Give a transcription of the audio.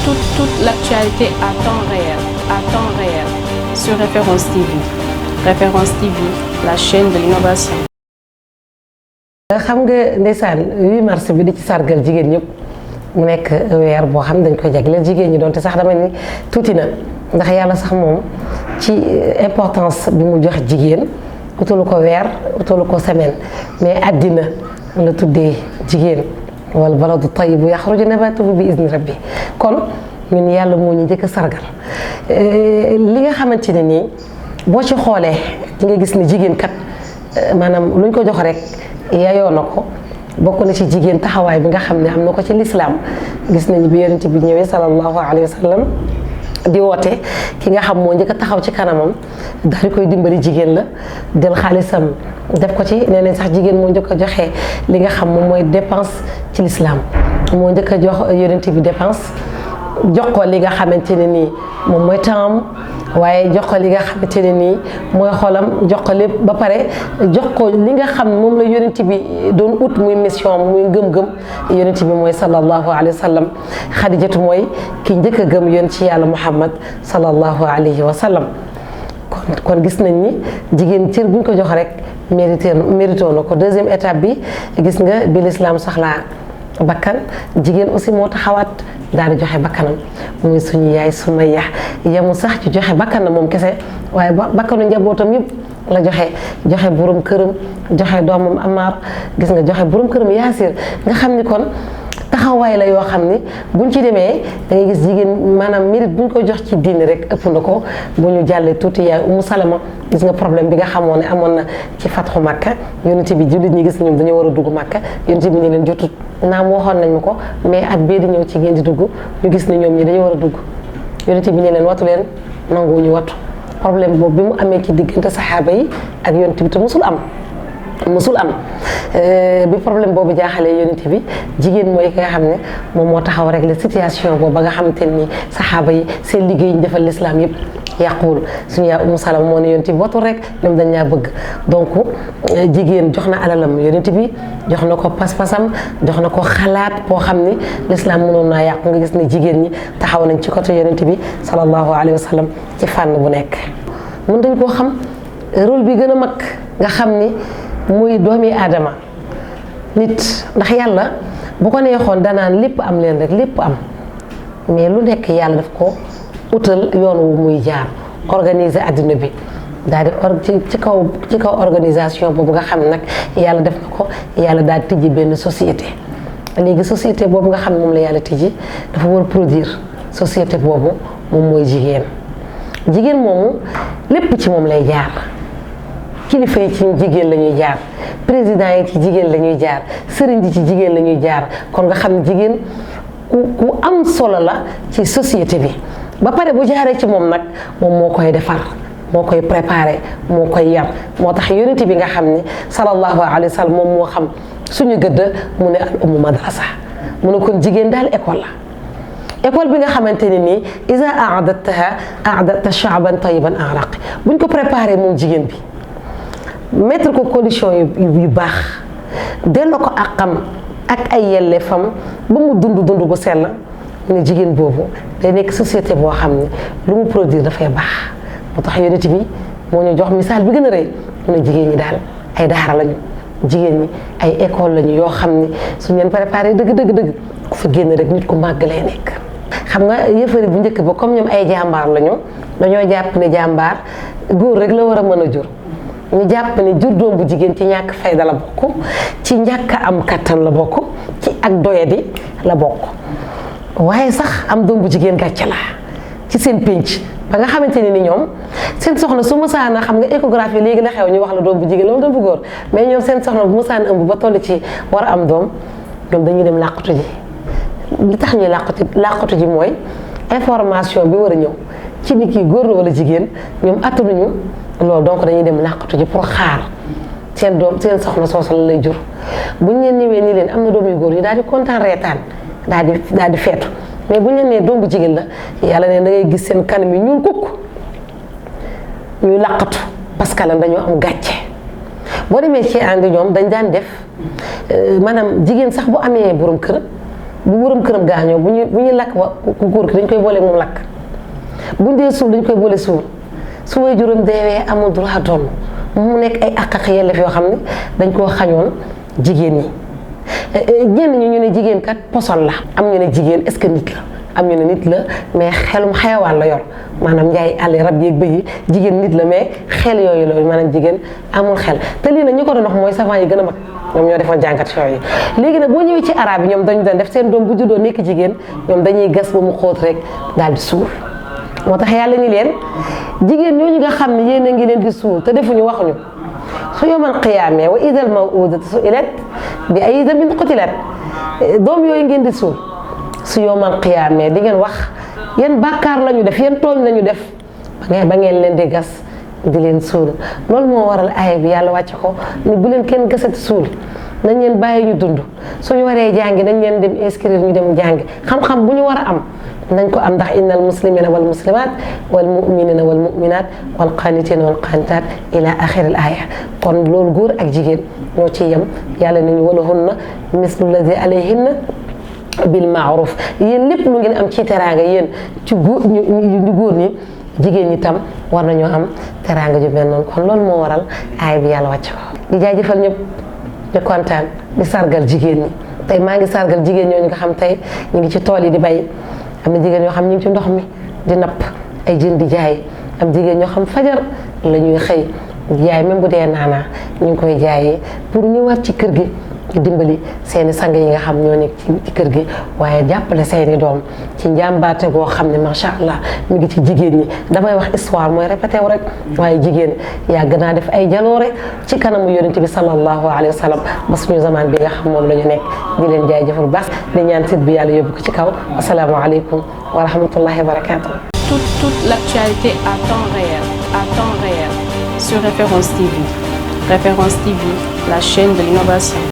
toute l'actualité à temps réel sur Référence TV. Référence TV, la chaîne de l'innovation. xam nga ndeysaan 8 mars bi di ci sargal jigéen ñëpp mu nekk weer boo xam dañ koy jagleel jigéen ñi doonte sax dama ni tuuti na ndax yàlla sax moom ci importance bi mu jox jigéen utalu ko weer utalu ko semaine mais àddina la tuddee jigéen wal baladu tayyibu yaxruju nabatuhu bi izni rabbi kon ñun yàlla moo ñu njëkk a sargal li nga xamante ne nii boo ci xoolee di nga gis ne jigéen kat maanaam luñ ko jox rek yayoo na ko bokk na ci jigéen taxawaay bi nga xam ne am na ko ci lislaam gis nañu bi yonent bi ñëwee sallallahu alayhi wa sallam di woote ki nga xam moo njëkk a taxaw ci kanamam daal di koy dimbali jigéen la jël xaalisam def ko ci nee nañ sax jigéen moo njëkk a joxe li nga xam moom mooy dépense ci lislaam moo njëkk a jox yonent bi dépense jox ko li nga xamante ne nii moom mooy temps waaye jox ko li nga xamante ne nii mooy xolam jox ko lépp ba pare jox ko li nga xam moom la yonent bi doon ut muy mission muy ngëm-ngëm yonent bi mooy sallallahu alayhi wa sallam xadijatu mooy ki njëkk a gëm yoon ci yàlla muhammad sallallahu alayhi wa sallam kon gis nañ ni jigéen cër buñ ko jox rek mérité na ko deuxième étape bi gis nga bi l'islam soxlaa bakkan jigéen aussi moo taxawaat daal di joxe bakkanam muy suñu yaay Sumayya yemul sax ci joxe bakkanam moom kese waaye bakkanu njabootam yëpp la joxe borom këram joxe doomam Ammaar gis nga joxe borom këram Yaasir nga xam ni kon taxawaay la yoo xam ni buñ ci demee da ngay gis jigéen maanaam mérite buñ ko jox ci diine rek ëpp na ko bu ñu jàllee tuuti yaay Umu Salama gis nga problème bi nga xamoon ne amoon na ci fatxu Makka yonent bi jullit ñi gis ñoom dañoo war a dugg Makka yonent bi ñu leen jotut naam waxoon nañ ma ko mais at bii di ñëw ci ngeen di dugg ñu gis ne ñoom ñi dañoo war a dugg yonent bi ñu leen watu leen nanguwuñu watu problème boobu bi mu amee ci diggante saxaaba yi ak yonent bi te musul am bi problème boobu jaaxalee yonent bi jigéen mooy ki nga xam ne moom moo taxaw régler situation boobu ba nga xamante ni saxaaba yi seen liggéey ñu defal l'islam yëpp yàquwul suñu yaay Umu Salama moo ne yonent bi watul rek ñoom dañ ñaa bëgg donc jigéen jox na alalam yonent bi jox na ko pas-pasam jox na ko xalaat boo xam ni l'islam mënoon naa yàqu nga gis ne jigéen ñi taxaw nañ ci côté yonent bi sallallahu alayhi wa sallam ci fànn bu nekk mën dañ koo xam rôle bi gën a mag nga xam ni muy doomi aadama nit ndax yàlla bu ko neexoon danaan lépp am leen rek lépp am mais lu nekk yàlla daf ko utal yoon wu muy jaar organiser adduna bi daal di ci kaw organisation boobu nga xam nag yàlla def na ko yàlla daal di tijji benn société léegi société boobu nga xam ne moom la yàlla tijji dafa war a produire société boobu moom mooy jigéen moomu lépp ci moom lay jaar kilifa yi ci jigéen la ñuy jaar président yi ci jigéen la ñuy jaar sëriñ ji ci jigéen la ñuy jaar kon nga xam ne jigéen ku am solo la ci société bi ba pare bu jaaree ci moom nag moom moo koy defar moo koy préparé moo koy yar moo tax yonent bi nga xam ne sallallahu alayhi wa sallam moom moo xam suñu gëdd mu ne al ummu madrasa mu ne kon jigéen daal école la école bi nga xamante ne nii iza aadataha aadata shaaban tayiban araqi buñ ko préparé moom jigéen bi mettre ko condition yu baax delloo ko àqam ak ay yelleefam ba mu dund bu sell mu ne jigéen boobu day nekk société boo xam ne lu mu produire dafay baax moo tax yonent bi moo ñu jox misaal bi gën a rëy mu ne jigéen ñi daal ay daara lañu jigéen ñi ay école lañu yoo xam ne suñu leen préparé dëgg ku fa génn rek nit ku màgg lay nekk. xam nga yëfari bu njëkk ba comme ñoom ay jàmbaar lañu dañoo jàpp ne jàmbaar góor rek la war a mën a jur. ñu jàpp ne jur doom bu jigéen ci ñàkk fayda la bokk ci ñàkk am kattan la bokk ci ak doyadi la bokk waaye sax am doom bu jigéen gàcce la ci seen pénc ba nga xamante ne ni ñoom seen soxna su mësaana xam nga échographie léegi la xew ñu wax la doom bu jigéen la doom bu góor mais ñoom seen soxna bu mësaana ëmb ba toll ci war a am doom ñoom dañuy dem làqatu ji li tax ñuy làqatu ji mooy information bi war a ñëw ci nit ki góor la wala jigéen ñoom attanuñu loolu donc dañuy dem làqatu ji pour xaar seen doom seen soxna soosu la lay jur buñ leen ñëwee ni leen am na doom yu góor yi daal di kontaan reetaan daal di feetu mais buñ leen nee doom bu jigéen la yàlla ne da ngay gis seen kanam yi ñuul kukk ñuy làqatu parce que lan dañoo am gàcce boo demee ci ànd ñoom dañ daan def maanaam jigéen sax bu amee borom kër bu borom këram gaañoo bu ñu lakk wa ku góor ki dañ koy boole moom lakk buñ dee suul dañ koy boole suul su way juróom deewee amul droit doon mu nekk ay àq ak yelleef yoo xam ne dañ koo xañoon jigéen ñi. ñenn ñu ne jigéen kat poson la am ñu ne jigéen est-ce que nit la am ñu ne nit la mais xelum xayawaan la yor maanaam njaay àll rab yeeg bëy yi jigéen nit la mais xel yooyu la maanaam jigéen amul xel te lii nag ñu ko doon wax mooy savant yi gën a mag ñoom ñoo defoon jàngat yooyu. léegi nag boo ñëwee ci arab yi ñoom dañu doon def seen doom bu juddoo nekk jigéen ñoom dañuy gas ba mu xóot rek daal di suul moo tax yàlla ni leen jigéen ñooñu nga xam ne yéen a ngi leen di suul te defuñu waxuñu su yawmal qiyaama wa idal maw'uudatu su'ilat bi ayyi dambin qutilat doom yooyu ngeen di suul su yawmal qiyaama di ngeen wax yan bàkkaar la ñu def yan tooñ la ñu def ba ngeen leen di gas di leen suul loolu moo waral aaya bi yàlla wàcc ko ni bu leen kenn gasati suul nañ leen bàyyi ñu dund suñu waree jàngi nañ leen dem inscrire ñu dem jàngi xam-xam bu ñu war a am nañ ko am ndax innal muslimina wal muslimat wal muminina wal muminat wal qanitina wal qanitat ila axir al aya kon loolu góor ak jigéen ñoo ci yem yàlla nañu walahunna mislu lladi alayhinna bil maaruf yéen lépp lu ngeen am ci teraanga yéen ci góor ñu góor ñi jigéen ñi tam war nañoo am teraanga ju mel noonu kon loolu moo waral aaya bi yàlla wàcc ko di jaajëfal ñëpp di kontaan di sargal jigéen ñi tey maa ngi sargal jigéen ñooñu nga xam tey ñu ngi ci tool yi di bay am na jigéen ñoo xam ñu ngi ci ndox mi di napp ay jën di jaay am jigéen ñoo xam fajar la ñuy xëy jaay même bu dee naanaa ñu ngi koy jaayee pour ñëwaat ci kër gi dimbali seeni sang yi nga xam ñoo nekk ci kër gi waaye jàppale seeni doom ci njàmbaate goo xam ne macha allah mi ngi ci jigéen ñi damay wax histoire mooy répété wu rek waaye jigéen yàgg naa def ay jaloore ci kanamu yonent bi sallallahu alayhi wa sallam ba suñu zaman bi nga xam moom la ñu nekk di leen jaajëfal baax di ñaan sit bi yàlla yóbbu ko ci kaw asalaamaaleykum wa rahmatullahi wa barakatuh. Toute l'actualité à temps réel sur Référence TV. Référence TV, la chaîne de l'innovation.